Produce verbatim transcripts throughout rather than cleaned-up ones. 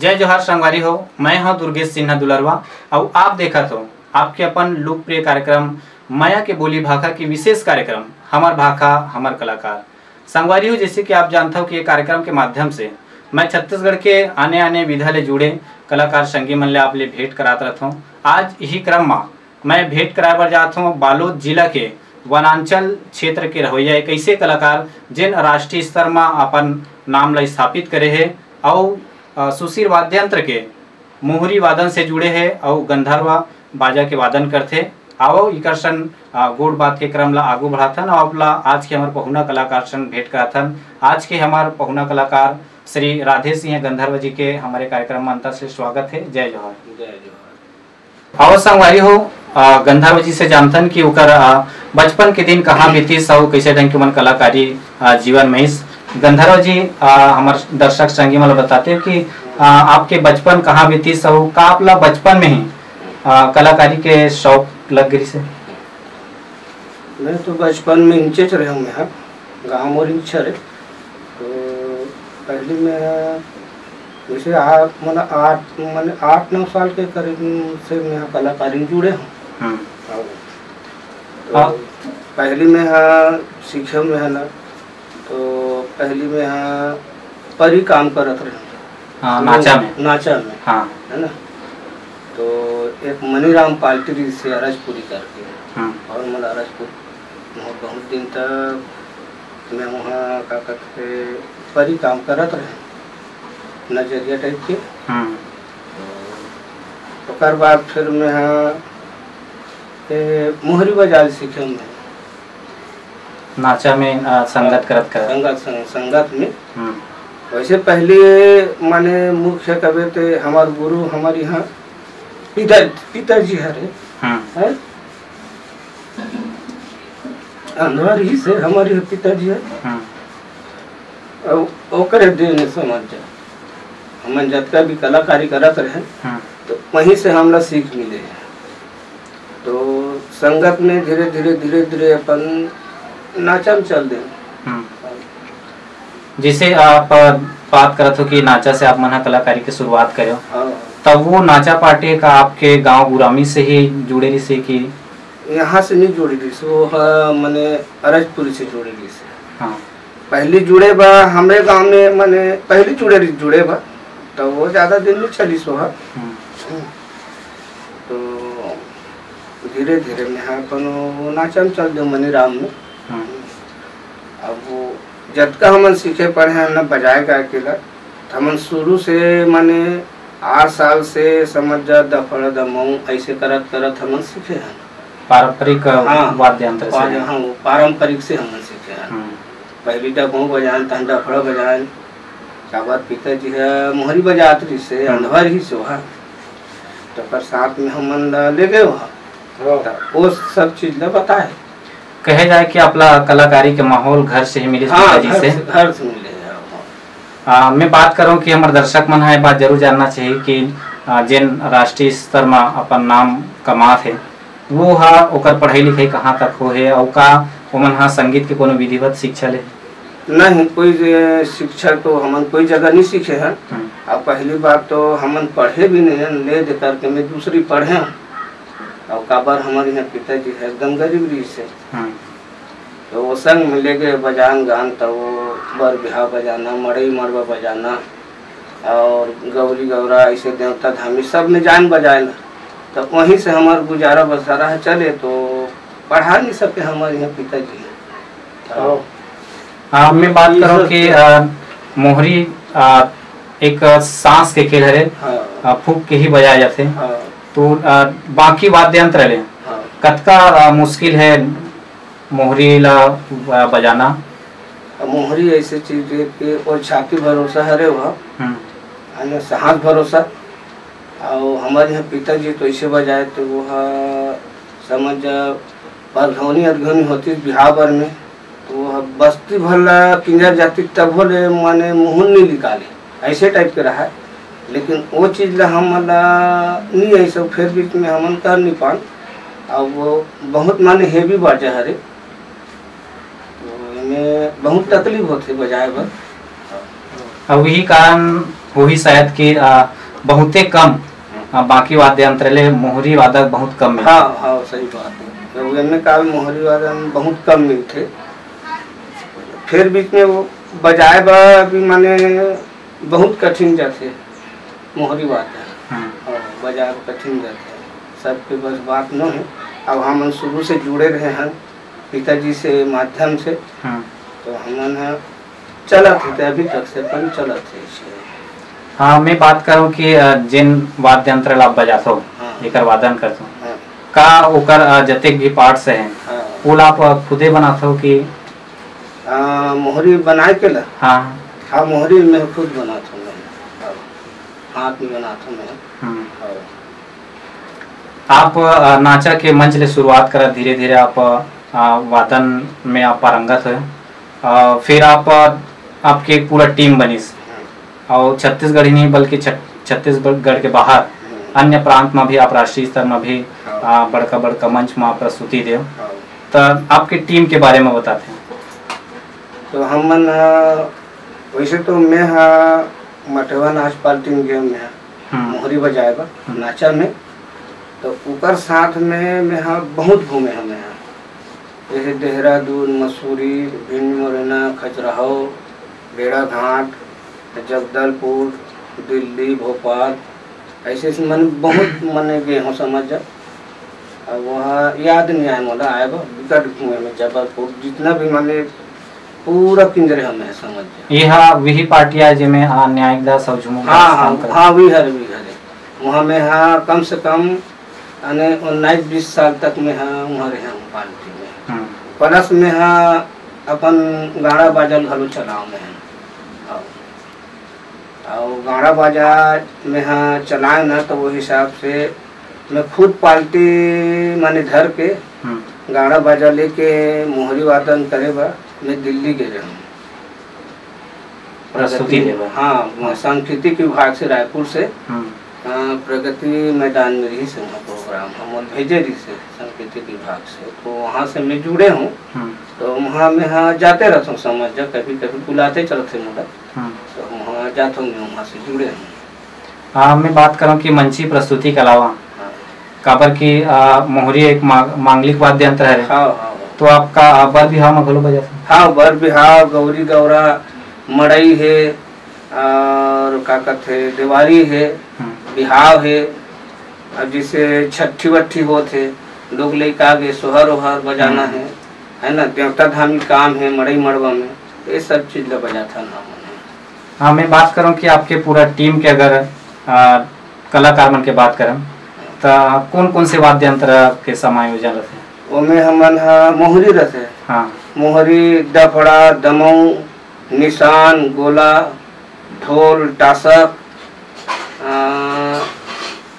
जय जोहार संगवारी हो, मैं हूं दुर्गेश सिन्हा दुलरवा, अउ आप देखत हो आपके अपन लोकप्रिय कार्यक्रम मया के बोली भाखा के विशेष कार्यक्रम हमर भाखा हमर कलाकार। संगवारी हो, जैसे कि आप जानत हो कि ये कार्यक्रम के माध्यम से मैं छत्तीसगढ़ के आने-आने विधा ले जुड़े कलाकार संगी मन ले आप ले भेंट करात रहत हूं। आज यही क्रम मा मैं भेंट कराए बर जात हूं बालोद जिला के वनांचल क्षेत्र के रहवइया एक ऐसे कलाकार, जेन राष्ट्रीय स्तर मा अपन नाम ला स्थापित करे हे अउ, अ, सुशील वाद्य यंत्र के मोहरी वादन से जुड़े हे अउ गंधर्वा बाजा के वादन करथे। आवव, इकर सन, अ, गोठ बात के क्रम ला आगू बढ़ाथन अउ आप ला आज के हमर पहुना कलाकार सन भेंट कराथन। आज के हमर पहुना कलाकार श्री राधे सिंह गंधर्व जी के हमरे कार्यक्रम में अंतर से स्वागत है। जय जोहार। जय जोहार। अउ संगवारी हो, अ, गंधर्व जी से जानथन कि ओकर, अ, बचपन के दिन कहाँ बीतिस अउ कैसे ढंग के मन कलाकारी, अ, जीवन में इस। गंधर्व जी, अ, हमर दर्शक संगी मन ल बताते हो कि, अ, आपके बचपन कहाँ बीतिस अउ का आप ला बचपन में ही, अ, कलाकारी के शौक लग गई से? मैं तो बचपन में इंचेच रहे हूँ, मैं गाँव मोर इंच हरे। तो पहली में जैसे आ, मतलब आठ, मतलब आठ नौ साल के करीब से मैं कलाकारी में जुड़े हूँ। हम्म। और तो हाँ। पहली में हाँ सीखे में है ना, तो पहली में हाँ परी काम करत रहे। हाँ, नाचा में। नाचा में। हाँ। है ना? तो एक मनीराम पाल्टी रहिस हे अरजपुरी करके। हम्म। और मतलब अरजपुर बहुत, बहुत दिन तक मैं वहाँ का कहते परी काम करत रहे, नजरिया टाइप के। हम्म। तो ओकर बाद फिर मैं हाँ, ए, मोहरी बजाल सीखे मैं। नाचा में, आ, संगत करत करत। संगत, संग-, संगत में। हम्म। वैसे पहले माने मुख्य कबे ते हमार गुरु हमार यहाँ पिता, पिताजी हरे। हम्म। हैं? अंधवा रहिस हे हमार यहाँ पिताजी हरे। हम्म। अउ ओकरे देन समझ जा। हमन जतका भी कलाकारी करत रहे, हम्म। तो वहीं से हमला सीख मिले हे। तो संगत में धीरे, धीरे, धीरे, धीरे अपन नाचा में चल दे। हम्म। जैसे आप, अ, बात करत हो कि नाचा से आप मन ह कलाकारी के शुरुआत करे हो, हाँ। तब वो नाचा पार्टी का आपके गांव गुरामी से ही जुड़े रहिस हे कि? यहाँ से नहीं जुड़े रहिस हे, वो ह, मने अरजपुरी से जुड़े रहिस हे। हाँ। पहली जुड़े बा हमरे गांव में, मने पहली जुड़े रहिस, जुड़े बा, तो वो ज्यादा दिन नहीं चलिस वो ह। हम्म। तो धीरे धीरे मैं अपन वो नाचा में चल दे मनीराम में। हम्म। अब वो जतका हमन सीखे पढ़े हैं ना बजाए गाए के ला, तो हमन शुरू से माने आठ साल से समझ जा दफड़ दमऊ ऐसे करत करत हमन सीखे हैं। पारंपरिक, अ, हाँ। वाद्य यंत्र से। पार-, हाँ, वो पारंपरिक से हमन सीखे हैं। हम्म। पहली दमऊ बजान, तहन दफड़ बजान, काबर पिताजी ह मोहरी बजात रहिस हे, हम्म। अंधवा रहिस हे वह। तो ओकर साथ में हमन ला ले गए वहाँ। हाँ। तो वो सब चीज ला बताए। कहे जाए कि आपला कलाकारी के माहौल घर से ही मिलिस हाँ, पिताजी घर से? से, घर से मिले हैं, हाँ। आ, मैं बात करूं कि हमर दर्शक मन ह ये बात जरूर जानना चाहिए कि, आ, जेन राष्ट्रीय स्तर म अपन नाम कमात हे, वो ह ओकर पढ़ाई लिखाई कहाँ तक हो हे अउ का ओमन ह संगीत के कोनो विधिवत शिक्षा ले? नहीं, कोई जे शिक्षा तो हमन कोई जगह नहीं सीखे हैं। हम्म। अब पहली बात तो हमन पढ़े भी नहीं हैं, ले दे करके मैं दूसरी पढ़े हूँ। और काबर हमारे यहाँ पिताजी है एकदम गरीब रहिस हे। हम्म। तो वो संग में ले गए बजान गान, तो वो बर बिहाव बजाना, मड़ई मड़वा बजाना, और गौरी गौरा, ऐसे देवता धामी सब में जान बजाए ला। तो वहीं से हमार गुजारा बसारा है चले, तो पढ़ा नहीं सके हमारे यहाँ पिताजी। हाँ। हाँ, मैं बात ये करूँ सब कि, तो अ, मोहरी, अ, एक सांस के खेल हरे, हाँ। अ, फूंक के ही बजाया जाथे। हाँ। तो, अ, बाकी वाद्य यंत्र ले हाँ। कतका, अ, मुश्किल है मोहरी ला, अ, बजाना? अब मोहरी ऐसे चीज है कि वो छाती भरोसा हरे वह, हम्म। है ना, साहस भरोसा। और हमारे यहाँ पिताजी तो ऐसे बजाए तो वो ह, समझ जा, परघौनी अरघौनी होती बिहाव बर में, तो वो ह बस्ती भर ला किंजर जाती तब ले माने मुहुन नहीं निकाले, ऐसे टाइप के रहा। लेकिन वो चीज ला हम ला नहीं ऐसे, फिर बीच में हमन कर नहीं पान। अब वो बहुत माने हेवी बाजा हरे, तो एमे बहुत तकलीफ होथे बजाए बर। अब यही कारण वही शायद कि, अ, बहुते कम, अ, बाकी वाद्य यंत्र ले मोहरी वादक बहुत कम मिलथे। हाँ, हाँ, सही बात है। तो एमे का मोहरी वादन बहुत कम मिलथे। फिर बीच में वो बजाए बर भी माने बहुत कठिन जाथे मोहरी वादन। हम्म। हाँ, बजाए बर कठिन जाथे। सबके बस बात नो है। अब हमन शुरू से जुड़े रहे हैं पिताजी से माध्यम से, हम्म। तो हमन ह चलत हे, ते अभी तक से अपन चलत हे ऐसे। हाँ, मैं बात करूँ कि, अ, जिन वाद्य यंत्र ला आप बजाथो, हाँ। एकर वादन करथो, हाँ। का ओकर, अ, जतेक भी parts हैं, हाँ। ओला आप, अ, खुदे बनाथो कि? अ, मोहरी बनाए के ला? हाँ। हाँ, मोहरी मैं खुद बनाथो मैं। हाँ। हाथ में बनाथो मैं। हम्म। हाँ। आप, अ, नाचा के मंच ले शुरुआत करत, धीरे-धीरे आप, अ, वादन में आप पारंगत होए। अ, फिर आप, अ, आपके पूरा team बनिस। हम्म। और छत्तीसगढ़ ही नहीं, बल्कि छत-, छत्तीसगढ़ के बाहर हम्म। अन्य प्रांत में भी आप राष्ट्रीय स्तर में भी, हाँ। अ, बड़का-बड़का मंच में आप प्रस्तुति देव। हाँ। त आपके team के बारे में बताते हैं। तो हमन ह, वैसे तो मैं ह मटवा नाच पार्टी में गए मैं ह, हम्म। मोहरी बजाए बर, हम्म। नाचा में। तो ओकर साथ में मैं ह बहुत घूमे हूँ मैं ह। जैसे देहरादून, मसूरी, भिंड मुरैना, खजुराहो, भेड़ाघाट, जगदलपुर, दिल्ली, भोपाल, ऐसे, ऐसे मन बहुत मने गए हूँ समझ जा। अब वहाँ याद नहीं आए मोला, आए बा, बिकट घूमे में जबलपुर, जितना भी माने पूरा किंजरे हमें समझ जा। ये हा वही पार्टी आए जेमे, आ, न्यायिक दास और झुमुर हाँ, दास हाँ, काम करत। हाँ, वही हरे, वही हरे। वहाँ में हाँ, कम से कम, यानी उन्नीस बीस साल तक में हाँ, वहाँ रहे हम पार्टी में। हम्म। प्लस में हाँ, अपन गाना बाजल घलो चलाओ में हम। हाँ। अउ गाड़ा बाजा में ह चलाए न, त वो हिसाब से मैं खुद पाल्टी माने धर के हम्म। गाड़ा बाजा लेके मोहरी वादन करे बर मैं दिल्ली गे रहूँ। प्रस्तुति प्रगति, देबर। हाँ, हाँ। सांस्कृतिक विभाग से, रायपुर से, हम्म। अ, प्रगति मैदान में रही से वहाँ प्रोग्राम, हम लोग भेजे रही से सांस्कृतिक विभाग से, तो वहाँ से मैं जुड़े हूँ। हम्म। तो वहाँ में हाँ जाते रहता हूँ, समझ जा, कभी कभी बुलाते चलते मोला। हम्म। तो हम वहाँ जात हूँ, मैं वहाँ से जुड़े हूँ। हाँ, मैं बात करहूँ कि मंची प्रस्तुति के अलावा, हाँ। काबर कि, आ, मोहरी एक मा-, मांगलिक वाद्य यंत्र हरे। हाँ, हाँ, हाँ। तो आपका, आ, बर बिहाव में घलो बजाथे? हाँ, बर बिहाव, गौरी गौरा, मड़ई हे, और का कथे, देवारी हे, हम्म। बिहाव हे, और जैसे छट्ठी वट्ठी होत हे, लोग लइका आगे सोहर ओहर बजाना हम्म। हे, है ना, देवता धामी काम हे, मड़ई मड़वा में, ये सब चीज ला बजाथन हमन। हाँ, मैं बात करूँ कि आपके पूरा टीम के अगर, आ, कलाकार मन के बात करन, त कौन-कौन से वाद्य यंत्र के समायोजन रथे? ओमे हमन ह मोहरी रथे। हाँ। मोहरी, डफड़ा, दमऊ, निशान, गोला, ढोल, टासक, आ,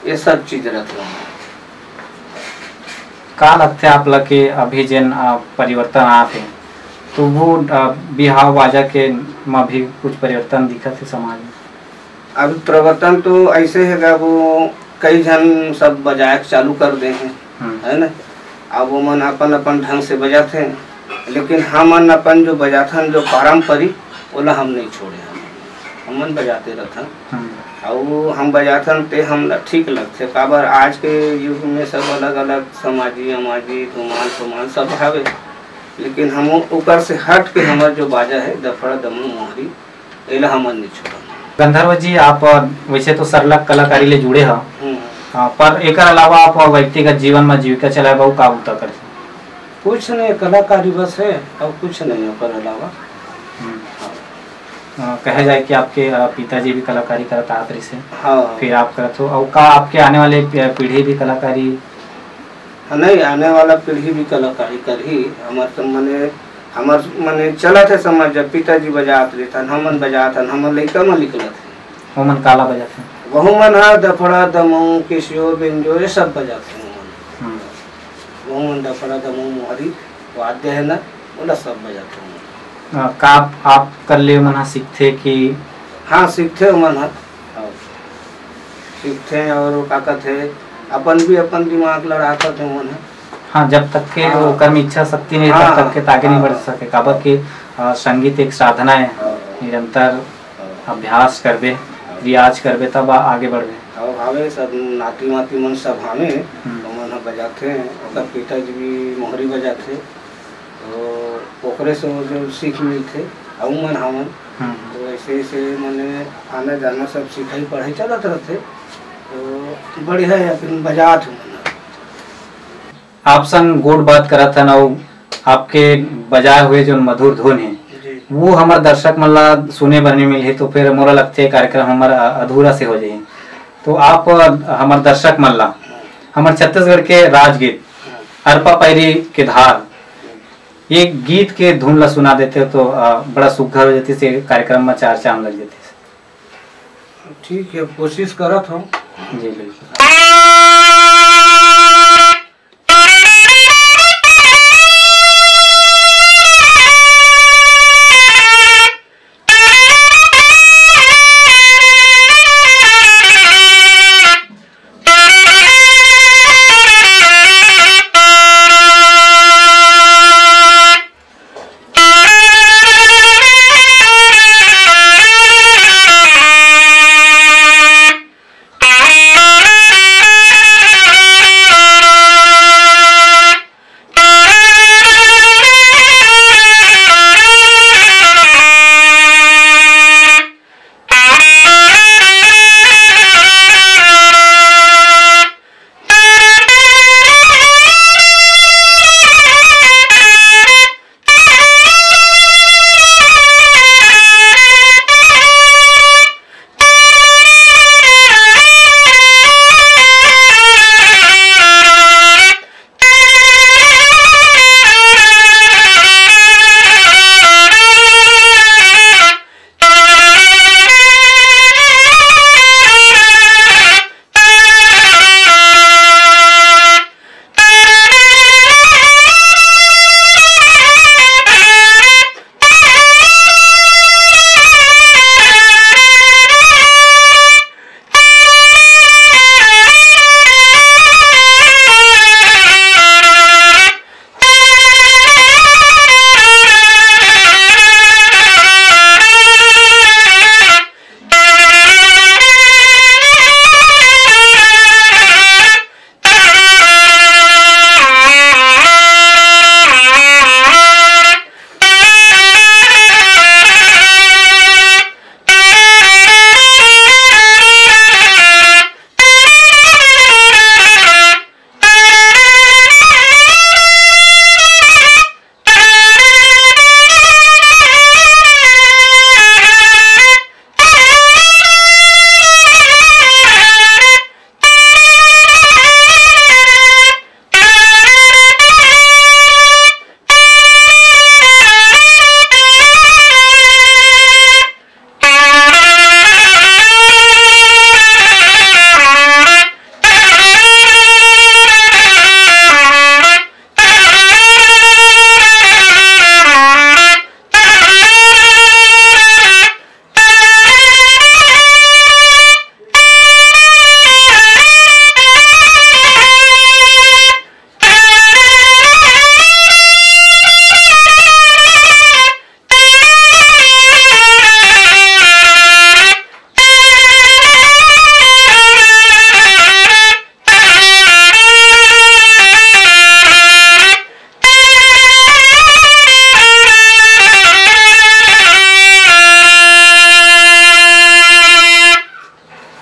ये सब चीज रथे। का लगथे आप ला कि अभी जेन, अ, परिवर्तन आत हे, तो वो, अ, बिहाव बाजा के म भी कुछ परिवर्तन दिखत हे समाज में? अभी परिवर्तन तो ऐसे हे गा, वो कई झन सब बजाए के चालू कर दे हे, हम्म। है ना? अब वो मन अपन अपन ढंग से बजाथे, लेकिन हमन अपन जो बजाथन, जो पारंपरिक, ओला हम नहीं छोड़े हन। हमन बजाते रथन। हम्म। अउ हम बजाथन ते हमला ठीक लगथे, काबर आज के युग में सब अलग-अलग समाजी, अमाजी, धुमाल, फुमाल सब हवे, लेकिन हम ओकर से हट के हमर जो बाजा हे, दफड़ा, दमऊ, मोहरी, एला हमन नहीं छोड़न। गंधर्व जी, आप वैसे तो सरलग कलाकारी ले जुड़े हव, हम्म। हाँ, पर एकर अलावा आप व्यक्तिगत जीवन में जीविका चलाए बर का बूता करथे? कुछ नहीं, कलाकारी बस हे, अउ कुछ नहीं ओकर अलावा। हम्म। हाँ। अ, कहे जाए कि आपके, अ, पिताजी भी कलाकारी करत आत रहिस हे, हाँ। फिर आप करत हो, अउ का आपके आने वाले पी-, पीढ़ी भी कलाकारी? हाँ, नहीं, आने वाला पीढ़ी भी कलाकारी करही। हमर तो मने, हमर मने चलत हे समझ, जब पिताजी बजात रहिथन, हमन बजात हन, हमर लइका मन निकलत हे। ओमन काला बजात हे? वहू मन ह दफड़ा, दमऊ, केसियो, बेंजो, ये सब बजात हे ओमन। हम्म। वहू मन दफड़ा, दमऊ, मोहरी, वाद्य हे ना, ओला सब बजात हे ओमन। अ, का आप, आप कर ले ओमन ह सीखथे कि? हाँ, सीखथे ओमन ह। हाँ। सीखथे अउ का कथे, अपन भी अपन दिमाग लड़ाथन ओमन ह। हाँ, जब तक के हाँ। ओकर में इच्छा शक्ति नहीं, हाँ, तब तक के त आगे नहीं हाँ, बढ़ हाँ। सके, काबर कि, अ, संगीत एक साधना है, हाँ। निरंतर हाँ। अभ्यास करबे। हाँ। रियाज करबे तब आ-, आगे बढ़बे। अउ हावे सब नाती-वाती मन सब हावे, हम्म। ओमन ह बजाथे, ओकर पिताजी भी मोहरी बजाथे, तो ओकरे से वो जो सीख मिलथे, अउ मन हावन। हम्म। तो ऐसे, ऐसे मने आना जाना सब सिखाई पढ़ाई चलत रहथे, तो बढ़िया है, अपन बजात हूँ मन। आप संग गोठ बात करत हन अउ आपके बजाए हुए जो मधुर धुन हे, जी। वो हमर दर्शक मन ला सुने बर नइ मिलही, तो फिर मोला लगथे कार्यक्रम हमर अ-, अधूरा से हो जाही। तो आप, अ, हमर दर्शक मन ला हमर छत्तीसगढ़ के राजगीत अरपा पैरी के धार, ये गीत के धुन ला सुना देते तो, अ, बड़ा सुघर हो जाती से कार्यक्रम में चार चांद लग जाती। ठीक है, कोशिश करत हूँ। जी, बिल्कुल।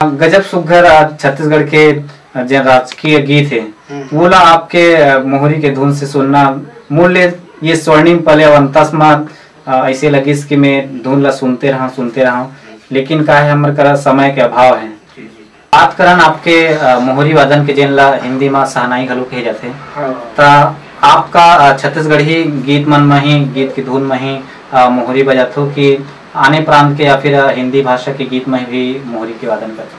गजब सुघर, अ, छत्तीसगढ़ के, अ, जेन राजकीय गीत हे, हम्म। वोला आपके, अ, मोहरी के धुन से सुनना, मोर ले ये स्वर्णिम पल अउ अंतस म, अ, ऐसे लगिस कि मैं धुन ला सुनते रहा, सुनते रहा। लेकिन का है, हमर करा समय के अभाव है। जी, जी। बात करन आपके, अ, मोहरी वादन के, जेन ला हिंदी मा शहनाई घलो कहे जाथे। हाँ। त आपका, अ, छत्तीसगढ़ी गीत मन म ही, गीत के धुन म ही, अ, मोहरी बजाथो कि आने प्रांत के या फिर, अ, हिंदी भाषा के गीत म भी मोहरी के वादन करथो?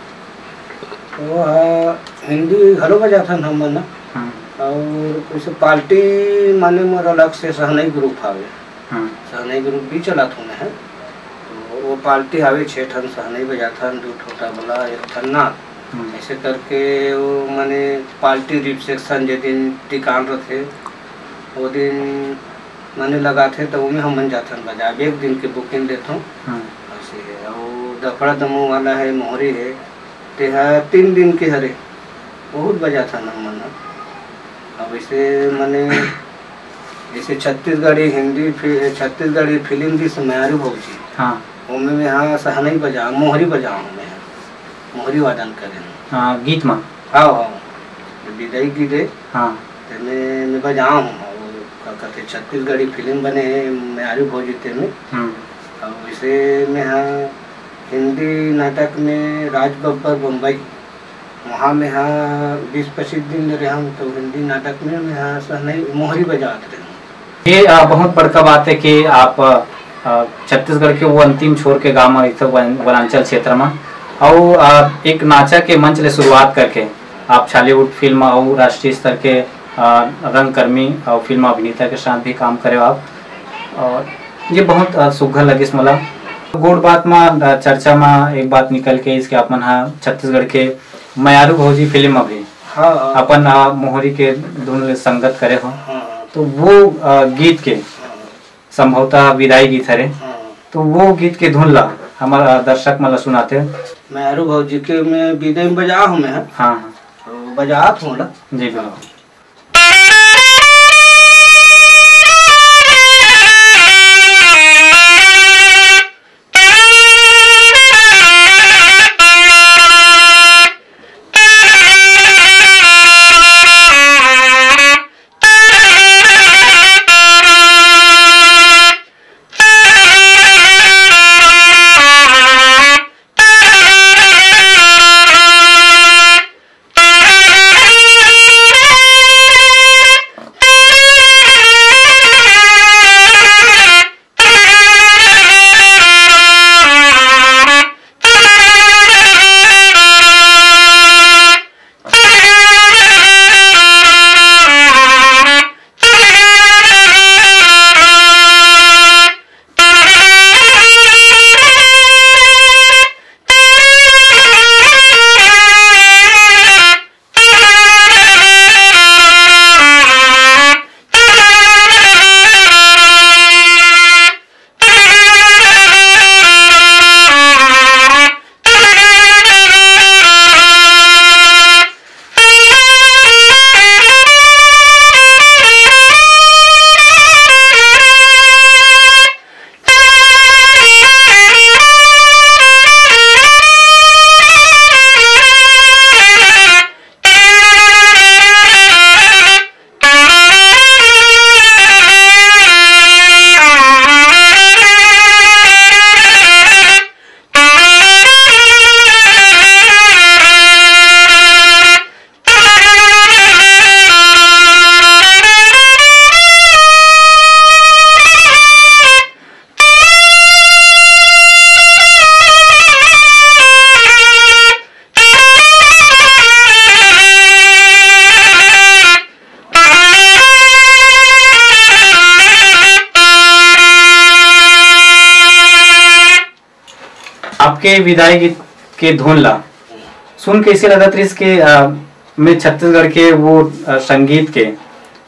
वो, अ, हिंदी घलो बजाथन हमन न। हम्म। और कुछ पार्टी माने मोर अलग से शहनाई ग्रुप हावे। हम्म। शहनाई ग्रुप भी चलाथों मैं है। तो वो पार्टी हावे, छः ठन शहनाई बजाथन, दो ठो तबला, एक ठन नाल। हम्म। ऐसे करके वो माने पार्टी रिसेप्शन जे दिन टिकान रथे, वो दिन माने लगाथे, तो ओमे हमन जाथन बजाए। एक दिन के बुकिंग लेथों। हम्म। अउ दफड़ा दमू वाला हे, मोहरी हे, तेहा तीन दिन के हरे, बहुत बजाथन हमन ह। अब ऐसे मने, जैसे छत्तीसगढ़ी हिंदी फि-, छत्तीसगढ़ी फिल्म भी से मयारू भौजी, हाँ। ओमे में हाँ सहनई बजा, मोहरी बजाऊँ मैं, मोहरी वादन करें। हाँ, गीत मा। हाँ, हाँ, विदाई गीत हे। हाँ। तेमे मैं बजाऊँ, अउ का कहते, छत्तीसगढ़ी फिल्म बने हे मयारू भौजी, तेमे। हम्म। अउ वैसे मैं हाँ हिंदी नाटक में राज बब्बर बम्बई, वहाँ में हाँ बीस पच्चीस दिन ले रहूँ, तो हिंदी नाटक में मैं हाँ सहनई मोहरी बजात रहूँ। ये, अ, बहुत बड़का बात है कि आप, अ, छत्तीसगढ़ के वो अंतिम छोर के गांव में रहिथो, वन-, वनांचल क्षेत्र में, अउ, अ, एक नाचा के मंच ले शुरुआत करके आप छॉलीवुड फिल्म अउ राष्ट्रीय स्तर के, अ, रंगकर्मी अउ फिल्म अभिनेता के साथ भी काम करे हो आप। और ये बहुत, अ, सुघर लगिस मोला। गोठ बात मा, अ, चर्चा मा एक बात निकल के इसके आप मन हा छत्तीसगढ़ के मयारू भौजी फिल्म में भी हाँ, हाँ। अपन, अ, मोहरी के धुन ले संगत करे हो। हाँ, हाँ। तो वो, अ, गीत के हाँ। संभवतः विदाई गीत हरे। हाँ। तो वो गीत के धुन ला हमर, अ, दर्शक मन ला सुनाते। मयारू भौजी के मैं विदाई में बजा हूँ मैं। हाँ, हाँ। तो बजात हूँ ना। जी, बिल्कुल। आपके विदाई गीत के धुन ला सुन के ऐसे लगत रहिस के, अ, मैं छत्तीसगढ़ के वो, अ, संगीत के,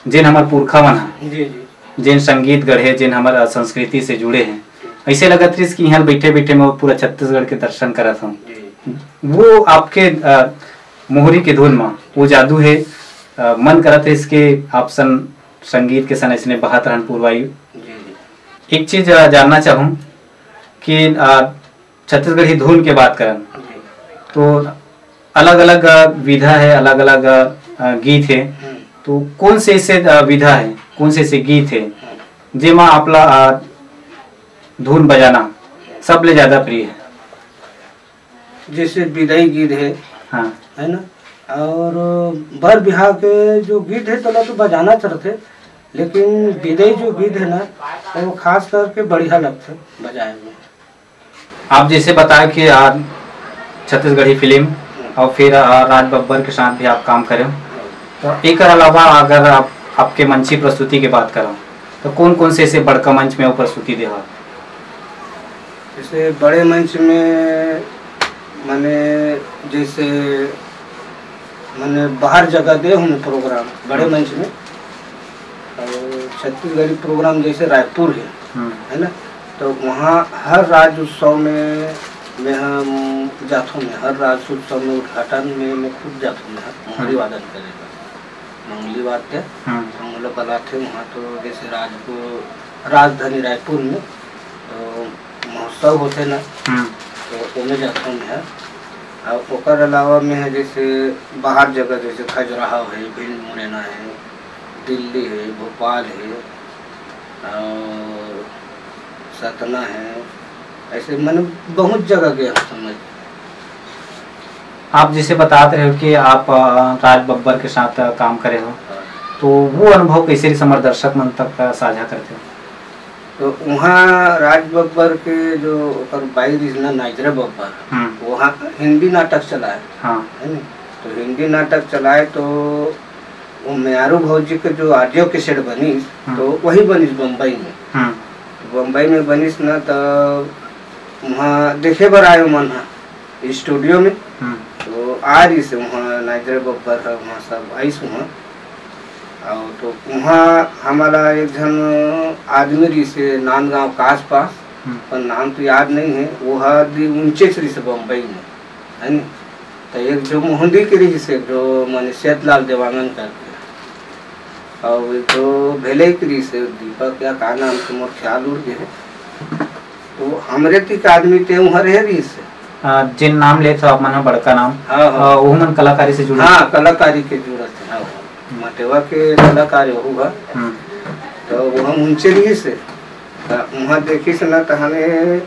जेन हमर पुरखा मन ह, जी, जी। जेन संगीत गढ़े, जेन हमर, अ, संस्कृति से जुड़े हैं, ऐसे लगत रहिस कि यहाँ बैठे बैठे मैं पूरा छत्तीसगढ़ के दर्शन करत हूँ। जी। वो आपके, अ, मोहरी के धुन में वो जादू है, अ, मन करत रहिस के आप सन संगीत के सन ऐसने बहत रहन पूर्वायु। जी, जी। एक चीज, अ, जानना चाहूँ कि, अ, छत्तीसगढ़ी धुन के बात करन, जी। तो अलग-अलग, अ, विधा है, अलग-अलग, अ, अ, गीत है। हम्म। तो कौन से ऐसे, अ, विधा है, कौन से ऐसे गीत है, हम्म। जेमा आपला, अ, धुन बजाना सबले ज्यादा प्रिय है? जैसे विदाई गीत है, हाँ। है ना? और बर बिहाव के जो गीत है, तोला तो बजाना चलथे, लेकिन विदाई जो गीत है ना, वो खास करके बढ़िया लगथे बजाए में। आप जैसे बताया कि, आ, छत्तीसगढ़ी फिल्म और फिर, आ, राज बब्बर के साथ भी आप काम करे हो, तो एकर अलावा अगर आप, आपके मंची प्रस्तुति के बात करो, तो कौन कौन से ऐसे बड़का मंच में वो प्रस्तुति देवा? जैसे बड़े मंच में, माने, जैसे, माने, बाहर जगह दे हूँ प्रोग्राम, बड़े हम्म। मंच में। और छत्तीसगढ़ी प्रोग्राम जैसे रायपुर है, हम्म। है ना? तो वहाँ हर राज उत्सव में मैं हम जाथों, मैं हर राज उत्सव में उद्घाटन में मैं खुद जाथों, मैं मोहरी हम्म। वादन करे बर, मंगली वाद्य। हम्म। हम लोग बलाथे वहाँ, तो जैसे राजपुर, राजधानी रायपुर में तो महोत्सव होते ना, हम्म। तो ओमे जाथों मैं। और ओकर अलावा मैं है जैसे बाहर जगह, जैसे खजुराहो है, भिंड मुरैना है, दिल्ली है, भोपाल है, और सतना है, ऐसे मैंने बहुत जगह गए हम, समझ। आप जैसे बतात रहे हो कि आप, अ, राज बब्बर के साथ, अ, काम करे हो, हाँ। तो वो अनुभव कैसे रहिस, हमर दर्शक मन तक, अ, साझा करते हो? तो वहाँ राज बब्बर के जो ओकर बाई रहिस ना, नाइजरा बब्बर, हम्म। वहाँ हिंदी नाटक चलाए, हाँ। है ना? तो हिंदी नाटक चलाए तो वो म्यारू भौजी के जो audio cassette बनिस, हम्म। तो वही बनिस बम्बई में। हम्म। तो बम्बई में बनिस ना, तो वहाँ देखे बर आए मन हा studio में। हम्म। तो आ रहिस वहाँ नाइजरा बब्बर ह, वहाँ सब आइस वहाँ। और तो वहाँ हमारा एक झन आदमी रहिस नांदगांव के आसपास, हम्म। पर नाम तो याद नहीं है, वो ह दि-, उनचेच रहिस बम्बई में, है नी? तो एक जो मोहंदी के रहिस, एक जो माने सेतलाल देवांगन करके, और एक जो भेलई के रहिस, दीपक या का नाम से मोर ख्याल उड़ गए है। तो हमरे तीक आदमी ते उहाँ रहे रहिस। आ, जिन नाम लेत हो आप मन ह बड़का नाम, हाँ, हाँ। आ, ओहू मन कलाकारी से जुड़े? हाँ, कलाकारी के जुड़त है, हाँ, हाँ। मटेवा के कलाकार ओहू बा। हम्म। तो वो हम उनचे रहिस, तो उहाँ देखिस ना तहने,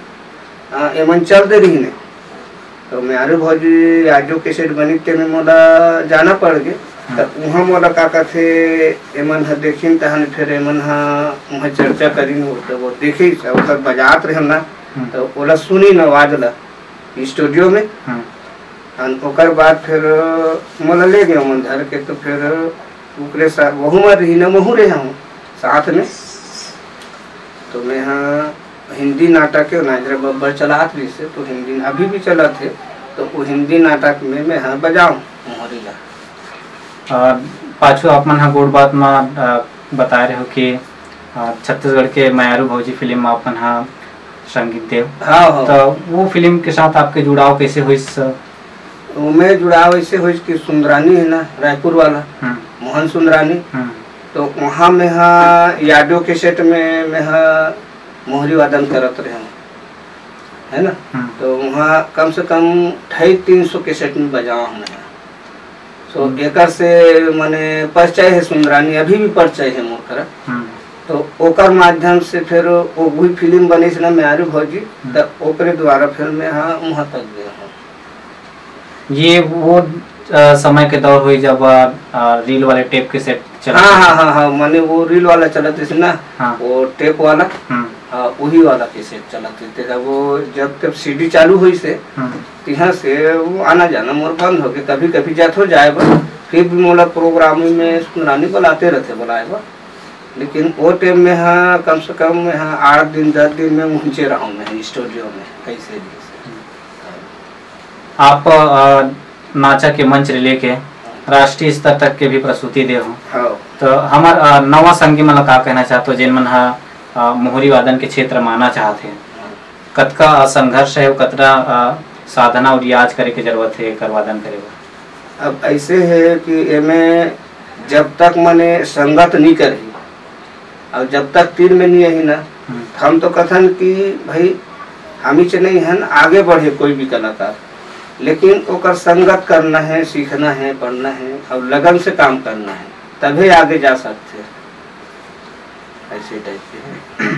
आ, एमन चल दे रहिने। तो म्यारू भौजी audio cassette बनी, तेमे मोला जाना पड़ गे। हम्म। त उहाँ मोला का कथे, एमन ह देखिन, तहन फिर एमन ह उहाँ चर्चा करिन, वो तो वो देखिस, ओकर बजात रहे ना, हम्म। तो ओला सुनिन आवाज ला studio में। हम्म। अन ओकर बाद फिर मोला ले गए ओमन धर के, तो फिर ओकरे साथ, वहू में रही ना, वहू रहे हूँ साथ में। तो मैं हाँ हिंदी नाटक के नाइजरा बब्बर चलात रहिस हे, तो हिंदी अभी भी चलत हे, तो वो हिंदी नाटक में मैं ह बजाऊं मोहरी ला। अ, पाछू आप मन ह गोठ बात म, अ, बताए रहे हो कि, अ, छत्तीसगढ़ के मयारू भौजी फिल्म म आप मन ह संगीत देव। हाँ, हाँ। तो वो फिल्म के साथ आपके जुड़ाव कैसे होइस? वो मैं जुड़ाव ऐसे होइस कि सुंदरानी है ना, रायपुर वाला, हम्म। मोहन सुंदरानी। हम्म। तो वहाँ मैं हा यादव के सेट में मैं हा मोहरी वादन करत रहे हूँ, है ना? हम्म। तो वहाँ कम से कम ढाई तीन सौ कैसेट में बजावा हूँ मैं। So, हम्म। एकर से मने परिचय है सुंदरानी, अभी भी परिचय है मोर करा। हम्म। तो ओकर माध्यम से फिर वो भी फिल्म बने से ना म्यारू भौजी, हम्म। तो ओकरे द्वारा फिर मैं हाँ वहाँ तक गया हूँ। ये वो, अ, समय के दौर हुई जब, अ, अ, रील वाले टेप के सेट चलत हाँ, रहिस। हाँ, हाँ, हाँ, माने वो रील वाला चलत रहिस ना, हाँ। वो टेप वाला, हम्म। हाँ, वही वाला कैसेट चलत रहिस। तब वो जब तब सीडी चालू हुई से, हम्म। तिहाँ से वो आना जाना मोर बंद हो गया। कभी कभी जात हो जाए बर, फिर भी मोला प्रोग्राम में सुंदरानी बुलाते रहते, बुलाए बर। लेकिन वो टाइम में हाँ, कम से कम हाँ, आठ दिन, दस दिन में पहुँचे रहा हूँ मैं स्टूडियो में, कैसे भी। आप, अ, नाचा के मंच ले लेके राष्ट्रीय स्तर तक के भी प्रस्तुति दे हो। हाँ। तो हमर, अ, नवा संगी मन ला का कहना चाहत हो, जेन मन ह, अ, मोहरी वादन के क्षेत्र में आना चाहत हे? हाँ। कतका, अ, संघर्ष है, कतना, अ, साधना और रियाज करे के जरूरत है एकर वादन करे बर? अब ऐसे है कि एमे जब तक मने संगत नहीं करही, अउ जब तक तीर में नहीं आही ना, हम्म। हम तो कथन कि भाई, हम ही से नहीं हन, आगे बढ़े कोई भी कलाकार, लेकिन ओकर संगत करना है, सीखना है, पढ़ना है, और लगन से काम करना है, तभे आगे जा सकते हैं। ऐसे टाइप के है।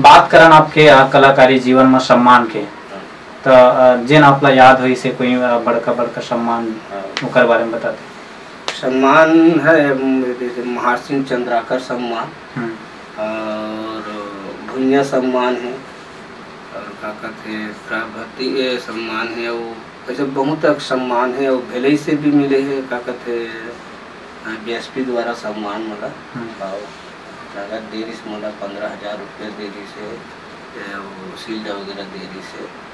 बात करन आपके, आ, कलाकारी जीवन में सम्मान के, हाँ। तो, आ, जेन आपला याद होइस हे कोई, आ, बड़का, बड़का सम्मान, हाँ। ओकर बारे में बताते। सम्मान है, म, जैसे महासिंह चंद्राकर सम्मान, हम्म। और भुइयां सम्मान है, और का कहते, प्रभाती, ए, सम्मान है, वो ऐसे बहुत तक सम्मान है, वो भेलई से भी मिले है, का कहते, अ, बीएसपी द्वारा सम्मान मोला, हम्म। और नगद दे रहिस मोला, पंद्रह हजार रुपया दे रहिस हे, ए, वो शील्ड वगैरह दे रहिस हे,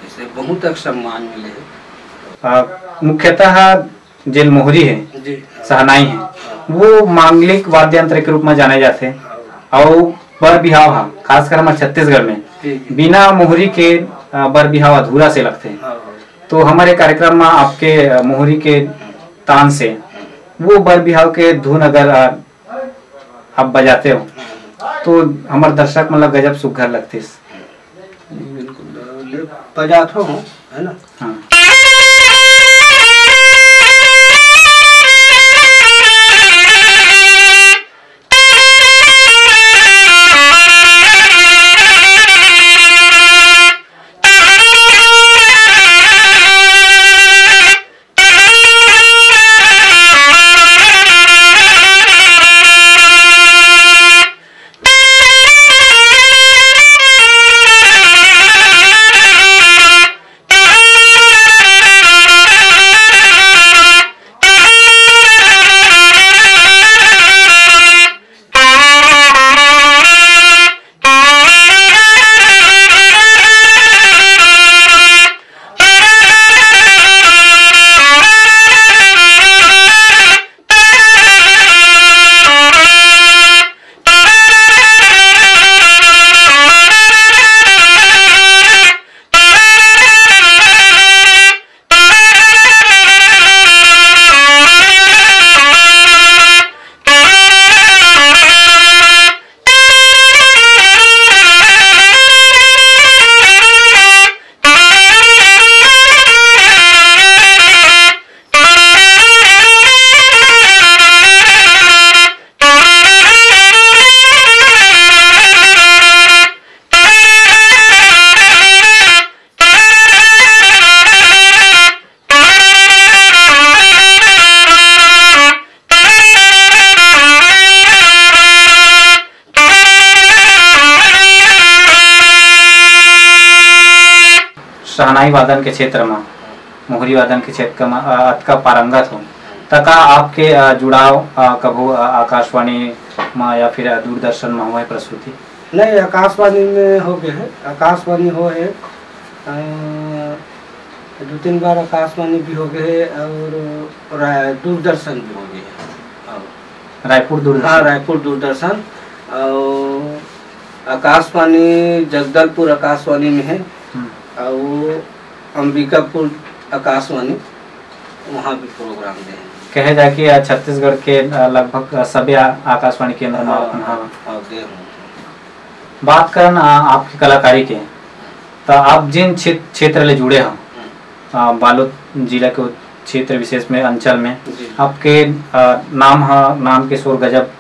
ऐसे बहुत तक सम्मान मिले है। आ, मुख्यतः जेन मोहरी है, जी, हाँ। शहनाई है, हाँ। वो मांगलिक वाद्य यंत्र के रूप में जाने जाते हैं। हाँ। और बर बिहाव हा, खासकर हमर छत्तीसगढ़ में, जी, जी। बिना मोहरी के, अ, बर बिहाव अधूरा से लगथे। हाँ, हाँ। तो हमर ये कार्यक्रम में आपके, अ, मोहरी के तान से वो बर बिहाव के धुन अगर, अ, आप बजाते हो, तो हमर दर्शक मन ला गजब सुघर लगतिस। बिल्कुल, ले बजात हो, है ना? हाँ। शहनाई वादन के क्षेत्र म, मोहरी वादन के क्षेत्र म, अ, अतका पारंगत हो, त का आपके, अ, जुड़ाव, अ, कभू, अ, आकाशवाणी म या फिर, अ, दूरदर्शन म हुए प्रस्तुति? नहीं, आकाशवाणी में हो गए है, आकाशवाणी हो है, अ, दो तीन बार आकाशवाणी भी हो गए है और रा-, दूरदर्शन भी हो गए है। और रायपुर दूरदर्शन। हाँ, रायपुर दूरदर्शन और आकाशवाणी जगदलपुर आकाशवाणी में है हम्म। और अंबिकापुर आकाशवाणी, वहाँ भी प्रोग्राम दे हैं। कहे जाए कि, अ, छत्तीसगढ़ के, अ, लगभग, अ, सभी आ-, आकाशवाणी केंद्र में हाँ, अपन, हाँ। हाँ, दे हूँ। बात करन, अ, आपकी कलाकारी के, त आप जिन क्षे-, क्षेत्र ले जुड़े हो, हम्म। अ, बालोद जिला के क्षेत्र विशेष में, अंचल में, जी। आपके, अ, नाम ह, नाम के शोर गजब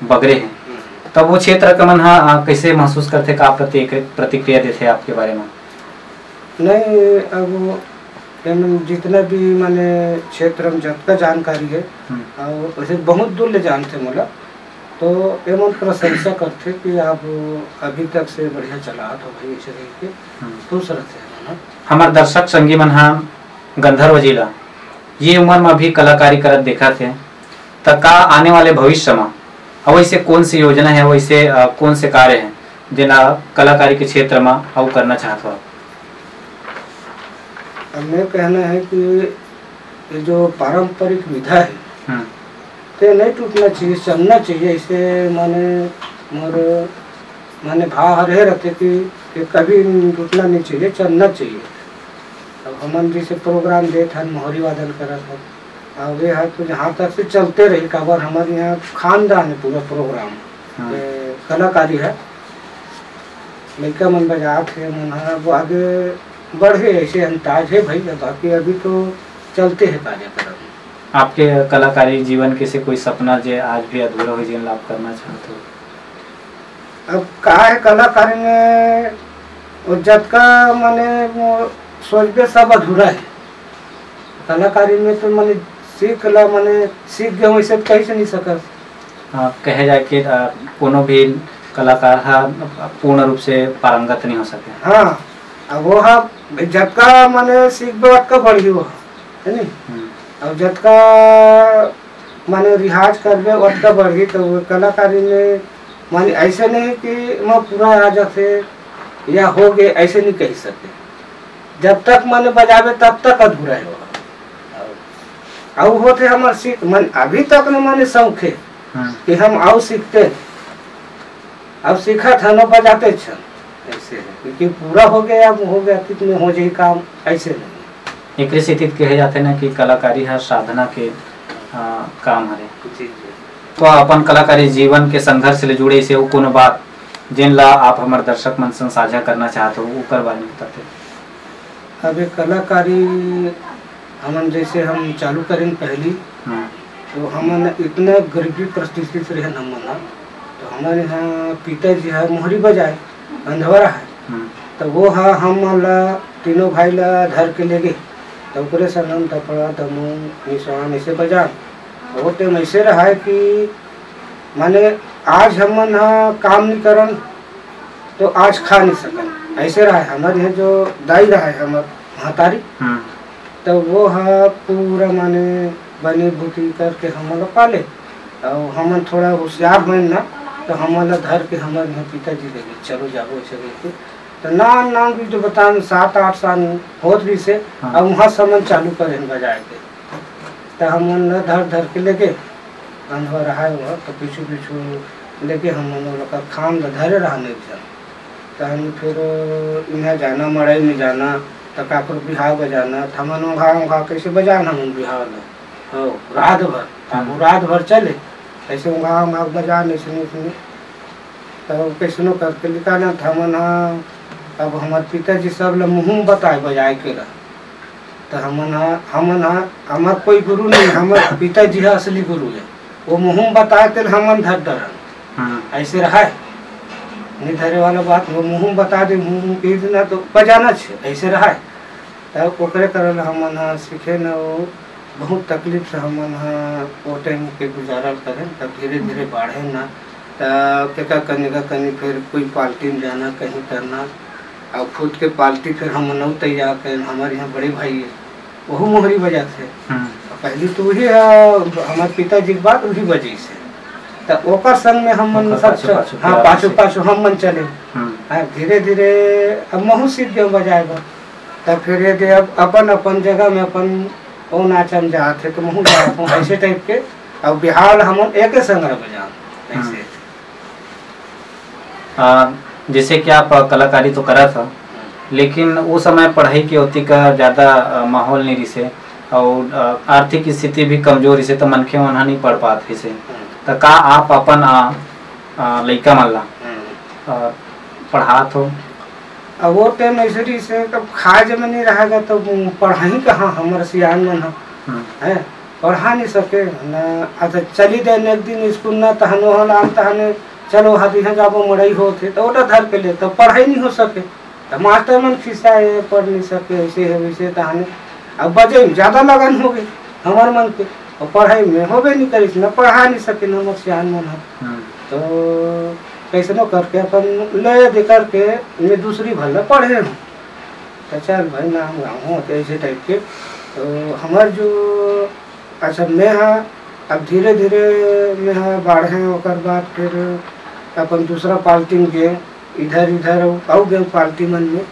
बगरे हे। हम्म। तब वो क्षेत्र के मन ह, अ, कैसे महसूस करथे, का प्रति-, प्रतिक्रिया देथे आपके बारे में? नहीं, अब एमन जितना भी माने क्षेत्र में जतका जानकारी है, हम्म। और वैसे बहुत दूर ले जानथे मोला, तो एमन प्रशंसा करथे कि आप अभी तक से बढ़िया चलात हो भाई, ऐसे कह के हम्म। खुश रहथे एमन ह। हमर दर्शक संगी मन ह गंधर्व जी ला ये उम्र म भी कलाकारी करत देखत हे, त का आने वाले भविष्य म अउ ऐसे कौन से योजना है, वैसे, अ, कौन से कार्य है जेन ला कलाकारी के क्षेत्र म अउ करना चाहत हो आप? अब मैं कहना है कि ये जो पारंपरिक विधा है, हम्म। ते नहीं टूटना चाहिए, चलना चाहिए। ऐसे माने मोर माने भाव हर हे रहते कि ये कभी टूटना नहीं चाहिए, चलना चाहिए। अब हमन जैसे प्रोग्राम देत हन, मोहरी वादन करत हन, अब ये है तो जहाँ तक से चलते रही, काबर हमारे यहाँ खानदान है पूरा प्रोग्राम, हाँ। ये कलाकारी है, लइका मन बजात हे, मन ह वो आगे बढ़े, ऐसे अंदाज है भाई। बाकी अभी तो चलते हैं कार्यक्रम। आपके कलाकारी जीवन के से कोई सपना जे आज भी अधूरा हो, जेन ला आप करना चाहते हो? अब का है, कलाकारी में वो जतका माने वो सोचबे, सब अधूरा है। कलाकारी में तो माने सीख ला, माने सीख गए, वैसे तो कहीं से नहीं सकस। हाँ, कहे जाए कि, अ, कोनो भी कलाकार ह पूर्ण रूप से पारंगत नहीं हो सके। हाँ, अब वो ह जतका माने सीखबे, ओतका बढ़िया हो, है नी? हम्म। अब जतका माने रियाज करबे, ओतका बढ़ही। तो वो कलाकारी में माने ऐसे नहीं कि मैं पूरा आ जाथे या हो गए, ऐसे नहीं कह सके। जब तक माने बजाबे, तब तक अधूरा है वो। अउ होथे हमर सीख, मन अभी तक न माने शौक है हम्म। कि हम अउ सीखते। अब सीखत हन, बजाते छन, ऐसे है, क्योंकि पूरा हो गया, अब हो गया, अतीत में हो जाई काम, ऐसे नहीं। एकरे सेती तो कहे जाथे ना कि कलाकारी ह साधना के, अ, काम हरे। जी, जी। तो अपन कलाकारी जीवन के संघर्ष ले जुड़े से वो कोनो बात, जेन ला आप हमर दर्शक मन संग साझा करना चाहत हो, ओकर बारे में बताते। अब ये कलाकारी हमन जैसे हम चालू करेन पहली, हम्म। तो हमन इतना गरीबी परिस्थिति से रहन हमन ह, तो हमन यहाँ पिताजी ह मोहरी बजाए, अंधवरा है, हम्म। तो वो ह हमन ला, तीनों भाई ला धर के ले गे, तो ओकरे से हम दफड़ा, दमू, निशान ऐसे बजान। वो टाइम ऐसे रहा है कि माने आज हमन ह काम नहीं करन, तो आज खा नहीं सकन। ऐसे रहा है हमर यहाँ जो दाई रहा है, हमर महतारी, हम्म। तो वो ह पूरा माने बनी बुती करके हमन ला पाले। और हमन थोड़ा होशियार होन ना, तो हमन ला धर के हमर यहाँ पिताजी ले गे, "चलो जाबो," ऐसे करके। तो नान नान भी जो बतान, सात आठ साल होत रहिसे, हाँ। अब वहाँ से हमन चालू करेन बजाए के। तो हमन ला धर धर के लेके अंधवा रहा है वो, तो पीछू पीछू लेके हमन ओकर खाम ला धरे रहन एक जन। तहन फिर इहाँ जाना, मड़ई में जाना, त काकरो बिहाव बजाना, त हमन ओंघा ओंघा कैसे बजान हमन बिहाव ला। हो, रात भर, अब हम्म। रात भर चले, ऐसे ओंघा ओंघा बजान, ऐसे नहीं सुने। तब कैसनो करके निकालना था हमन हा। अब हमार पिताजी सब ला मुँह में बताए बजाए के रह, त हमन हा, हमन हा, हमार कोई गुरु नहीं, हमार पिताजी हा असली गुरु है। वो मुँह में बताए तेल हमन धर डरन। हम्म। ऐसे रहा है, नहीं धरे वाला बात, वो मुँह में बता दे, मुँह में कह देना तो बजाना छे, ऐसे रहा है। तब ओकरे करल हमन ह सीखे न, वो बहुत तकलीफ से हमन ह वो टाइम के गुजारल करें। तब धीरे धीरे बाढ़े न, तब केका कनी का कनी फिर कोई पार्टी में जाना, कहीं करना, और खुद के पार्टी फिर हमन नौ तैयार करें। हमारे यहाँ बड़े भाई है, वहू मोहरी बजाते। हम्म। पहले तो वही है, हमारे पिताजी के बाद वही बजे से, तब ओकर संग में हमन ओकर सब पाछू चल-, पाछू हाँ, प्यार पाछू से। पाछू हमन चले। हम्म। हाँ, धीरे धीरे अब महू सीख गए बजाए बर। तब फिर ये दे अब अपन अपन जगह में अपन ओ नाचन जात है, तो महू जात हूँ, ऐसे टाइप के। अब बिहाव ला हमन एके संग रह बजान, ऐसे। हम्म। आ, जैसे कि आप कलाकारी तो करत हो, लेकिन वो समय पढ़ाई के ओती का ज़्यादा, अ, माहौल नहीं रिसे और, अ, आर्थिक स्थिति भी कमजोर रिसे, तो मनखे मन ह नहीं पढ़ पात रिसे। हम्म। तो का आप अपन, अ, अ, लइका मन ला, हम्म। अ, पढ़ात हो? अब वो टाइम ऐसे रहिसे, तब खाए जब नहीं रहेगा, तो पढ़ाई कहाँ हमर सियान मन ह? हम्म। हैं? पढ़ा नहीं सके ना। अच्छा, चली दे एक दिन स्कूल ना, तहन वहाँ लान, तहन चलो, हाथ यहाँ जाबो, मड़ई होत है, तो ओटा धर के ले, तो पढ़ाई नहीं हो सके। तो मास्टर मन खिस्सा है, पढ़ नहीं सके, ऐसे है, वैसे, तहन अब बजे में ज़्यादा लगन हो गई हमार मन के, और पढ़ाई में होबे नहीं करिस, न पढ़ा नहीं सके, न हमर सियान मन ह। हम्म। तो कैसनो करके अपन ले दे करके मैं दूसरी भर ले पढ़े हूँ। तो चल भाई, नाम गाँव हो, तो ऐसे टाइप के। तो हमार जो, अच्छा, मैं हाँ, अब धीरे धीरे मैं हाँ बाढ़े, ओकर बाद फिर अपन दूसरा पार्टी में गए, इधर इधर अउ गए पार्टी मन में।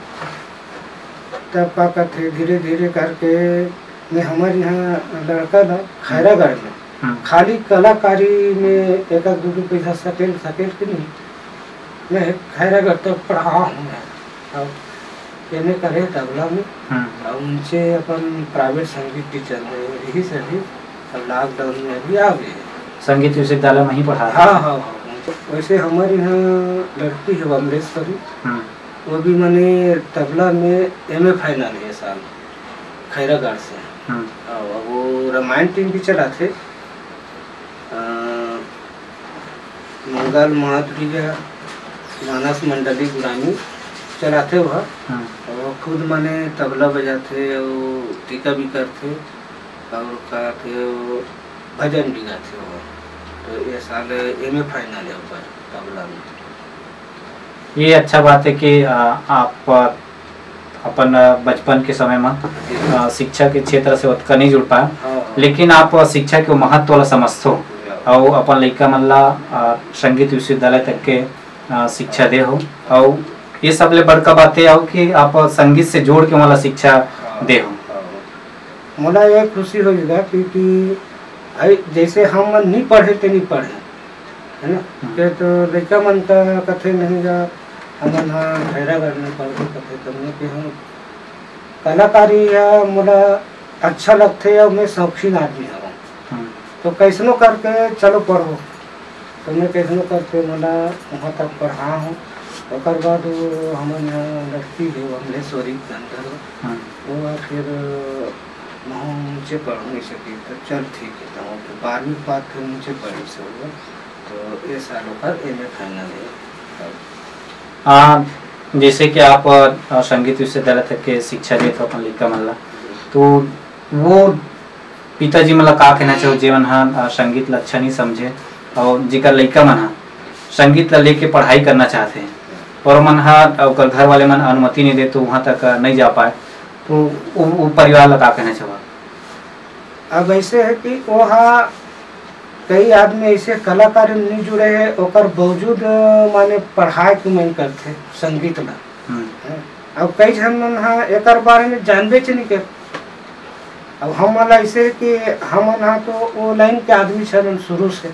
तब का कहते, धीरे धीरे करके मैं हमारे यहाँ लड़का ला खैरागढ़ में हम्म। खाली कलाकारी में एक आध दो दो पैसा सकेल, सकेल के नहीं, मैं खैरागढ़ तक पढ़ा हूँ मैं। अब एम ए करे तबला में, हम्म। और उनसे अपन प्राइवेट संगीत टीचर में रही से भी, अब लॉकडाउन में अभी आ गए। संगीत विश्वविद्यालय में ही पढ़ा हाँ, हाँ, हाँ। वैसे हमारे यहाँ लड़की है अमरेश्वरी, हम्म। वो भी मने तबला में एम ए फाइनल है साल, खैरागढ़ से। हम्म। और वो रामायण टीम भी चलाथे। अ, मंगल माधुर्य, मानस मंडली गुरामी चलाथे वह। हम्म। और वो खुद मने तबला बजाथे और टीका भी करथे और का थे वो भजन भी गाथे वह। तो ये साल एम ए फाइनल है ऊपर तबला में। ये अच्छा बात है कि, अ, आप अपन, अ, बचपन के समय में, अ, शिक्षा के क्षेत्र से ओतका नहीं जुड़ पाए, हाँ, हाँ। लेकिन आप शिक्षा के महत्व ला समझथो, हाँ। अउ अपन लइका मन ला, अ, संगीत विश्वविद्यालय तक के, अ, शिक्षा दे हो, अउ ये सबले बड़का बात ये हो कि आप संगीत से जोड़ के ओला शिक्षा हाँ, दे हो। हाँ। मोला ये खुशी होइगा कि, कि भाई, जैसे हम मन नहीं पढ़े, ते नहीं पढ़े, है ना? हम्म। के तो लइका मन का कथे नहीं गा, हमन हा भैरागढ़ में पढ़बो कथे, तब मैं के हम कलाकारी हा मोला अच्छा लगथे अउ मैं शौकीन आदमी हवं। हम्म। तो कैसनो करके चलो पढ़ो, तो मैं कैसनो करके मोला वहाँ तक पढ़ा हूँ। ओकर बाद वो हमन हा लड़की हे अमलेश्वरी गंधर्व, हम्म। वो फिर महूँ नीचे पढ़ूँ नहीं सकी, तो चल ठीक है, तो फिर बारहवीं के बाद फिर नीचे पढ़ी से हुआ। तो ये साल ओकर एम ए फाइनल है। हाँ, जैसे कि आप अ, संगीत विश्वविद्यालय तक के शिक्षा देत हो अपन लइका मन ला, तो वो पिताजी मन ला का कहना चाहो, जेमन ह अ, संगीत ला अच्छा नहीं समझे और जेकर लइका मन ह संगीत ला लेके पढ़ाई करना चाहते हैं और मन ह ओकर घर वाले मन अनुमति नहीं दे तो वहाँ तक अ, नहीं जा पाए, तो वो, वो परिवार ला का कहना चाहो? अब ऐसे है कि वो हा कई आदमी ऐसे कलाकार नहीं जुड़े हैं, ओकर बावजूद अ, माने पढ़ाई के मन करथे संगीत ला। हम्म। हैं? अब कई झन मन हा एकर बारे में जानबे च नहीं कर। अब हम वाला ऐसे है कि हमन हा तो वो लाइन के आदमी छन शुरू से,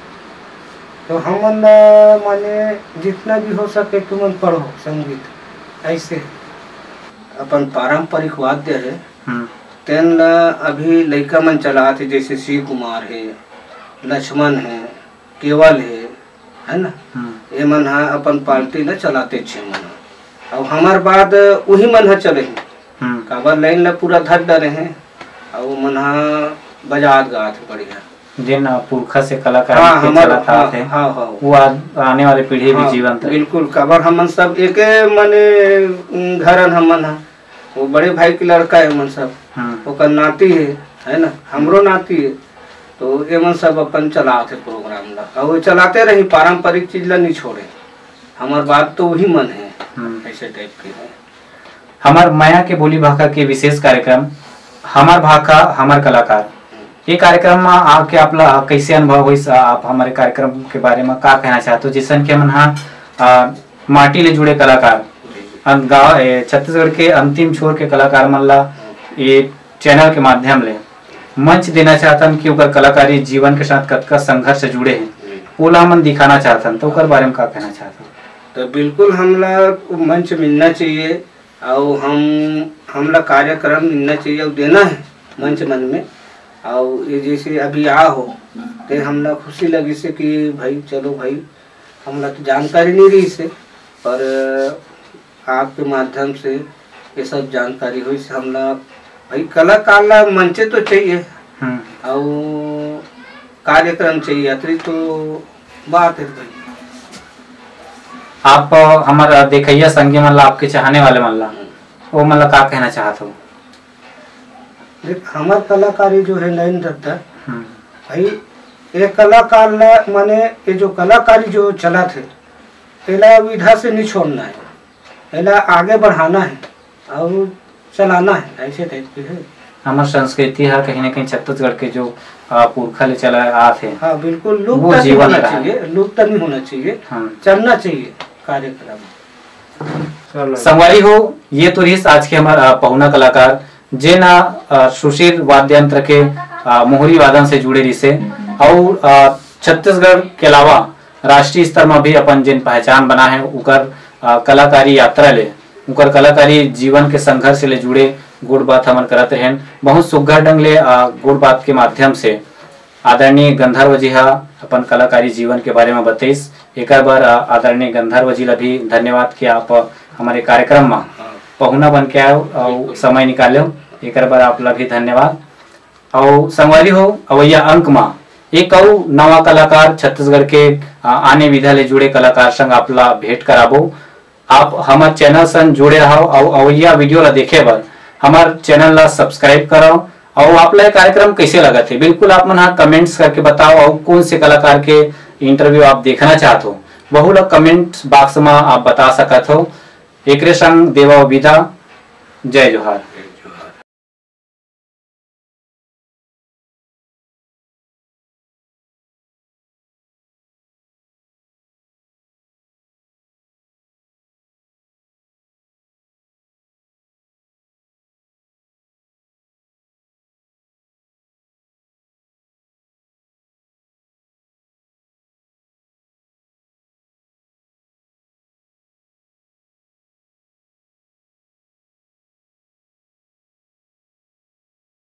तो हमन ला माने जितना भी हो सके तुमन पढ़ो संगीत, ऐसे अपन पारंपरिक वाद्य है। हम्म। तेन ला अभी लइका मन चलात हे, जैसे शिव कुमार हे, लक्ष्मण हे, केवल हे, है ना? हम्म। ये मन हा अपन पार्टी ला चलाते छे मन हा। अब हमार बाद उही मन हा चले हे। हम्म। काबर लाइन ला पूरा धर डरे हे। अब मन हा बजात गात हे बढ़िया। जिन, अ, पुरखा से कलाकार हाँ, के हमार, चलत हाँ, आत हे, हाँ, हाँ। वो आ-, आने वाले पीढ़ी भी हाँ, जीवंत रहे। बिल्कुल, काबर हमन सब एके मने, उम, घरन हमन ह। वो बड़े भाई के लड़का है हमन सब। हम्म। ओकर नाती है, है ना? हमरो नाती है। तो एमन सब अपन चलात हे प्रोग्राम ला। और वो चलाते रही, पारंपरिक चीज ला नहीं छोड़े। हमार बात तो वही मन है, हम्म। ऐसे टाइप के है। हमर मया के बोली भाखा के विशेष कार्यक्रम हमर भाखा हमर कलाकार, ये कार्यक्रम में आके आप ला कैसे अनुभव होइस? आप हमारे कार्यक्रम के बारे में का कहना चाहते हो? जैसन कि हमन हा, आ, माटी ले जुड़े कलाकार, अन गाँव, ए, छत्तीसगढ़ के अंतिम छोर के कलाकार मन ला ये चैनल के माध्यम ले मंच देना चाहतन कि ओकर कलाकारी जीवन के साथ कतका संघर्ष से जुड़े हैं, ओला हमन दिखाना चाहतन, तो ओकर बारे में का कहना चाहत हो? तो बिल्कुल हमला वो मंच मिलना चाहिए, और हम, हमला कार्यक्रम मिलना चाहिए और देना है मंच मन में। और ये जैसे अभी आ हो, तो हमला खुशी लगी से कि भाई, चलो भाई, हमला तो जानकारी नहीं रही से, पर आपके माध्यम से ये सब जानकारी हुई से हमला भाई कलाकार ला मंचे तो चाहिए, हम्म। और कार्यक्रम चाहिए, अतरी तो बात है भाई। आप हमर देखैया संगी मन ला, आपके चाहने वाले मन ला, हम्म। वो मन ला का कहना चाहत हो? देख, हमर कलाकारी जो है नयन दत्ता, हम्म। भाई, ये कलाकार ला, माने ये जो कलाकारी जो चलत है, एला विधा से नहीं छोड़ना है, एला आगे बढ़ाना है और चलाना है, ऐसे टाइप के है। हमर संस्कृति हा कहीं ना कहीं छत्तीसगढ़ के जो, आ, पुरखा ले चला आत हे, हाँ, बिल्कुल लुप्त वो नहीं जीवंत होना रहा। चाहिए, लुप्त नहीं होना चाहिए, हाँ। चलना चाहिए कार्यक्रम। संगवारी हो, ये तो रहिस आज के हमर, आ, पहुना कलाकार, जेन, आ, सुशील वाद्य यंत्र के, आ, मोहरी वादन से जुड़े रहिसे, अउ, आ, छत्तीसगढ़ के अलावा राष्ट्रीय स्तर में भी अपन जेन पहचान बना है, उकर, आ, कलाकारी यात्रा ले, उकर कलाकारी जीवन के संघर्ष ले जुड़े गोठ बात हमन करत रहेन। बहुत सुघर ढंग ले, आ, गोठ बात के माध्यम से आदरणीय गंधर्व जी हा अपन कलाकारी जीवन के बारे में बतइस। एकर बर, आ, आदरणीय गंधर्व जी ला भी धन्यवाद कि आप हमारे कार्यक्रम में हाँ। पहुना बन के आयो और बिल्कुल। समय निकालो। एकर बर आप ला भी धन्यवाद। और संगवारी हो, अवैया अंक में एक अउ नवा कलाकार छत्तीसगढ़ के, आ, आने विधा ले जुड़े कलाकार संग आप ला भेंट कराबो। आप हमर चैनल संग जुड़े रहो और अवैया वीडियो ला देखे बर हमर चैनल ला सब्सक्राइब करो। और आप ला ये कार्यक्रम कैसे लगत हे, बिल्कुल आप मन हा कमेंट्स करके बताओ, और कौन से कलाकार के इंटरव्यू आप देखना चाहत हो, वहू ला कमेंट्स बॉक्स में आप बता सकत हो। एकरे संग देवा विदा, जय जोहार।